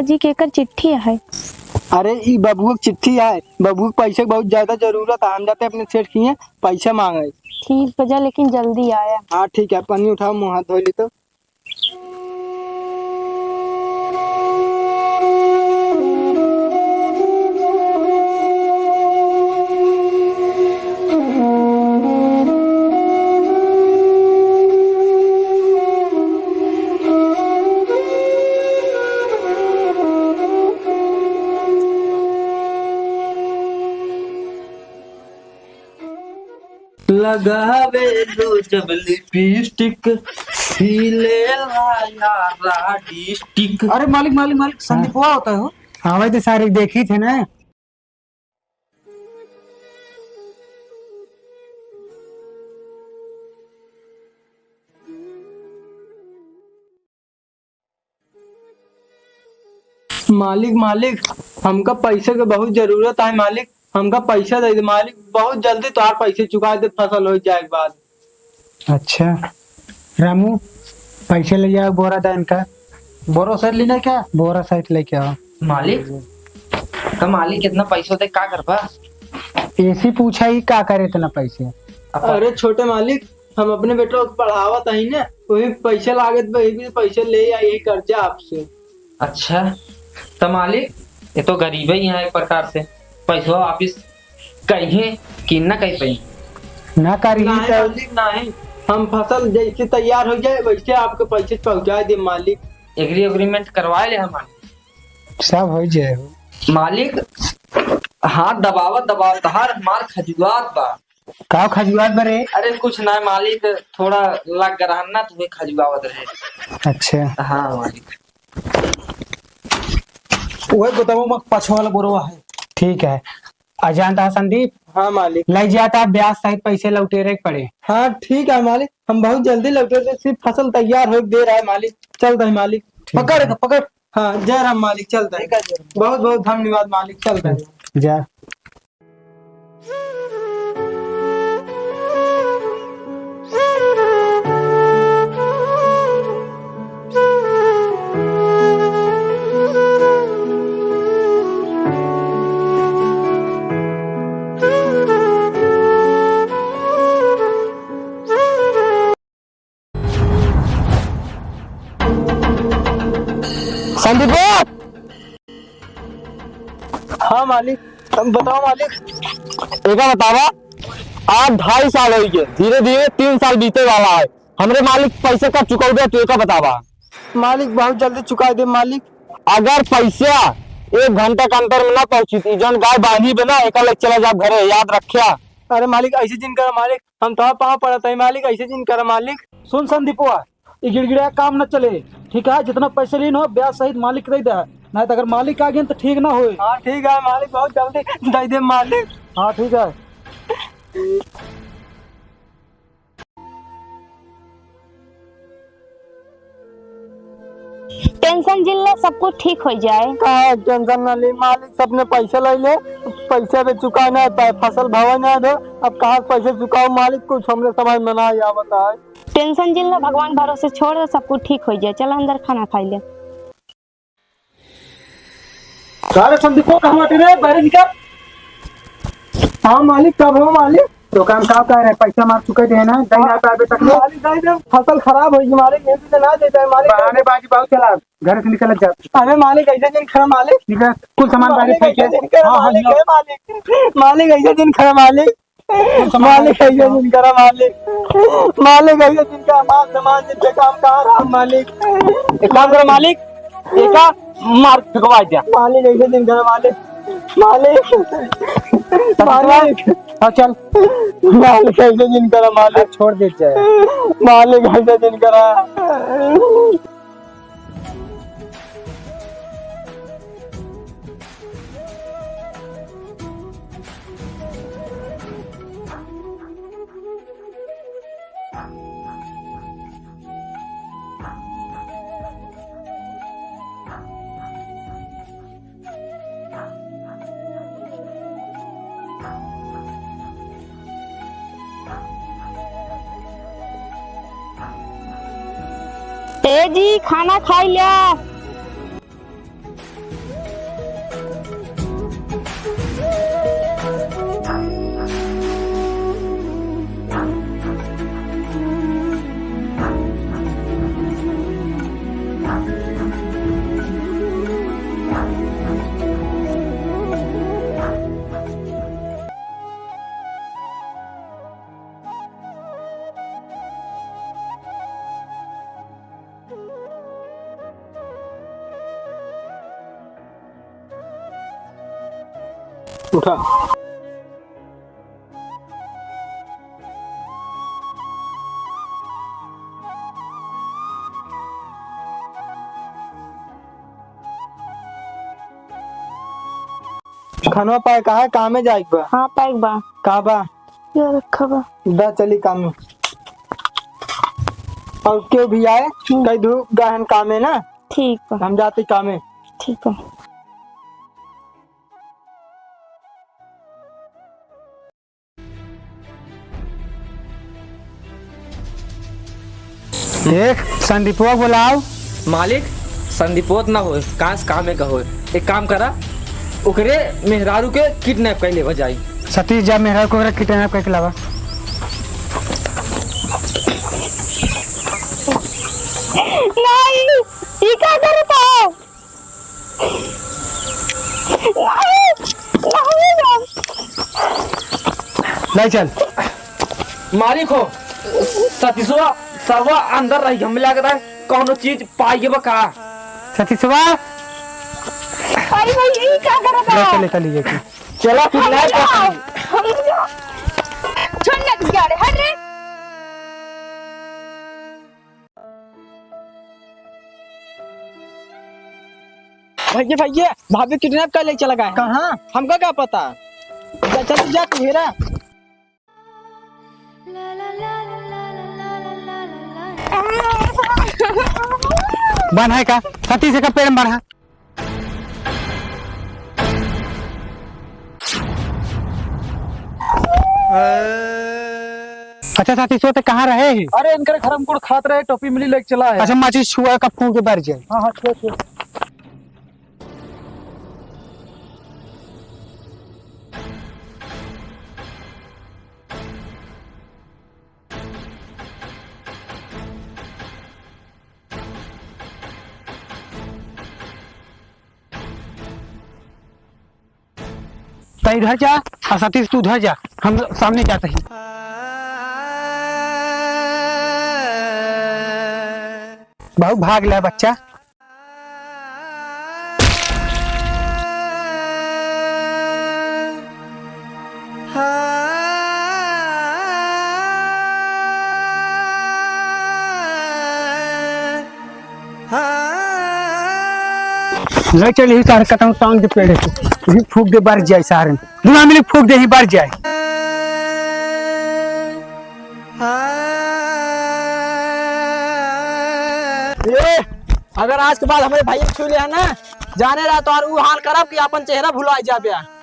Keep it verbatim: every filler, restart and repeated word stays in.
जी, केकर चिट्ठी है? अरे, ई बबुआ के चिट्ठी है। बबुआ के पैसे के बहुत ज्यादा जरूरत है। हम जाते अपने सेठ किहे पैसा मांगे। ठीक बा, जा, लेकिन जल्दी आया। हाँ, ठीक है। पन्नी उठाओ, मुँह हाथ धो ली तो। लगावे लो जब लिपस्टिक, हिले लाया डिस्ट्रिक्ट। अरे मालिक, मालिक, मालिक, हाँ। संदीपवा होता है हो? हाँ भाई, तो सारे देखी थे ना। मालिक, मालिक, हमका पैसे के बहुत जरूरत है मालिक, हमका पैसा दे दे मालिक, बहुत जल्दी तोहार पैसे चुका दे, फसल हो जाए के बाद। अच्छा रामू, पैसे ले जाओ, बोरा दा इनका। बोरा सहित लेना क्या? बोरा सहित लेके आओ। मालिक, तो मालिक इतना पैसा दे का करबा? एसी पूछा ही का करे इतना पैसे? अरे छोटे मालिक, हम अपने बेटवा के पढ़ावत हई ने, वही पैसे लागत बा, यही भी पैसे ले आई, यही कर्जा आपसे। अच्छा, त मालिक, ये तो गरीब ही हैं एक प्रकार से, पैसवा वापिस करिहे कि ना कर पाई? ना करिही नहीं त मालिक, नहीं, हम फसल जैसे तैयार हो जाए वैसे आपके पैसे पहुँचा दे मालिक। एग्री एग्रीमेंट करवा ले हमारे। सब हो जाए हो। मालिक, हाथ दबावत दबावत हर हमार खजुआत बा। का खजुआत बा रे? अरे कुछ ना मालिक, थोड़ा लग रहन ना, तुम्हें खजुआवत रहे। अच्छा। हाँ मालिक। वही गोदामो में पाछे वाला बोरवा है। ठीक है। आ जानता है संदीप? हाँ मालिक। ले जाता ब्याज सहित पैसे लौटेरे के पड़े। हाँ ठीक है मालिक, हम बहुत जल्दी लौटेरे, सिर्फ फसल तैयार हो दे रहा है मालिक। चलता है मालिक। ठीक पकड़ है। पकड़। हाँ, जय राम मालिक, चलता है। ठीक है, जय राम। बहुत बहुत धन्यवाद मालिक, चलता है। जा। संदीपो! हाँ मालिक, बताओ मालिक। एका बतावा, आज ढाई साल होइ गए, धीरे धीरे तीन साल बीते वाला है। हमरे मालिक पैसे कब चुकौबे, तू एका बतावा। मालिक बहुत जल्दी चुकाई देब मालिक। अगर पैसा एक घंटा के अंदर में ना पहुँची, तो जौन गाय बांधी बा ना, एका लेके चला जाब घरे, याद रखिया। अरे मालिक, ऐसे जिन करा मालिक, हम तोहार पाँव पड़त हई मालिक, ऐसे जिन करा मालिक। सुन संदीपवा, ई गिड़गिड़ा काम न चले, ठीक है? जितना पैसे लीन हो, ब्याज सहित मालिक के दे दे, नहीं तो अगर मालिक आ गए तो ठीक ना होए। हाँ ठीक है मालिक, बहुत जल्दी दे दे मालिक। हाँ ठीक है। टेंशन जिन ला, सब कुछ ठीक होइ जाए। का टेंशन ना ली मालिक, सबने पैसे ले ले, पैसे भी चुका ना पाए, फसल भावे ना दे, अब कहाँ से पैसे चुकाओ मालिक, कुछ हमरे समझ में ना आवत है। टेंशन जिन ला, भगवान भरोसे छोड़, सब कुछ ठीक होइ जाए। चला अंदर खाना खाई ले। अरे संदीपो, कहाँ बाटे रे? बाहर निकल। हाँ मालिक, कब हो मालिक? तो काम का कह रहे? पैसा मार चुके थे ना, दे ना पाए अभी तक ले। मालिक, दे दे, फसल खराब होइ गई मालिक, ये भी तो ना देता है मालिक। बहानेबाजी बहुत चला, घर से निकल जाते। अरे मालिक, ऐसे जिन करा मालिक। निकल, कुल सामान बाहर मालिक, फेंक के। ऐसे जिन करा हाँ, हाँ, मालिक, लो। हे मालिक, मालिक, ऐसे जिन करा मालिक। मालिक, ऐसे जिन करा मालिक। मालिक, ऐसे जिन करा, माल सामान जिन पे काम कर रहा मालिक। एक काम करो मालिक, एका मार फेंकवा दिया। मालिक, ऐसे जिन करा मालिक। मालिक, मालिक। हाँ, चल। मालिक, ऐसे जिन करा मालिक। छोड़ दे चाहे। मालिक, ऐसे जिन करा। ए जी, खाना खाई ल्या। उठा। खनवा pack है, कामे जाइक बा। हाँ, pack बा। का बा? या रखा बा। दा चली कामे। और केहू भी आए, हम्म। कही दू गहन कामे ना। ठीक बा। हम जाती कामे। ठीक बा। एक संदीपवा बोलाओ। मालिक, संदीपवा त ना होए, कांस कामे का होए। एक काम करा, ओकरे मेहरारू के kidnap कर लेवा जाई। सतीश, जा मेहरारू को ओकरे kidnap करके लावा। नहीं, ई का करत हो? ले चल। मालिक हो, सतीशवा सरवा अंदर रही, हमें लागत है कौनो चीज पाई बा का। सतीशवा। अरे भाई, ई का करत ले हो? चल, ले चल, ले चल। चला, kidnap कर। हम छोड़ ना, तू जा रे, हट रे। भैया, भैया, भाभी kidnap कर ले चला गया है। कहाँ? हमका का पता। जा, चल, जा, तू हेरा। बन है का? सतीश का पेड़ में बन है। अच्छा साथी, सो ते कहाँ रहे ही? अरे, इनकर घर हम कुड़ खात रहे, टोपी मिली लेके चला है। अच्छा, माचिस छुआ का फूंक के बर जाए। हाँ, हाँ, छुआ, छुआ। त इधर जा, आ सतीश तू उधर जा, हम सामने जाते ही। बहुत भाग ले बच्चा। ले चल, यही सारे कटाऊ टांग के पेड़ है, यही फूंक दे, बर जाए सारे, दुनिया में फूंक दे, ही बर जाए। ए, अगर आज के बाद हमारे भाई को छू लिया ना, जाने रहा तो और वो हाल करब कि अपन चेहरा भुला जाबे।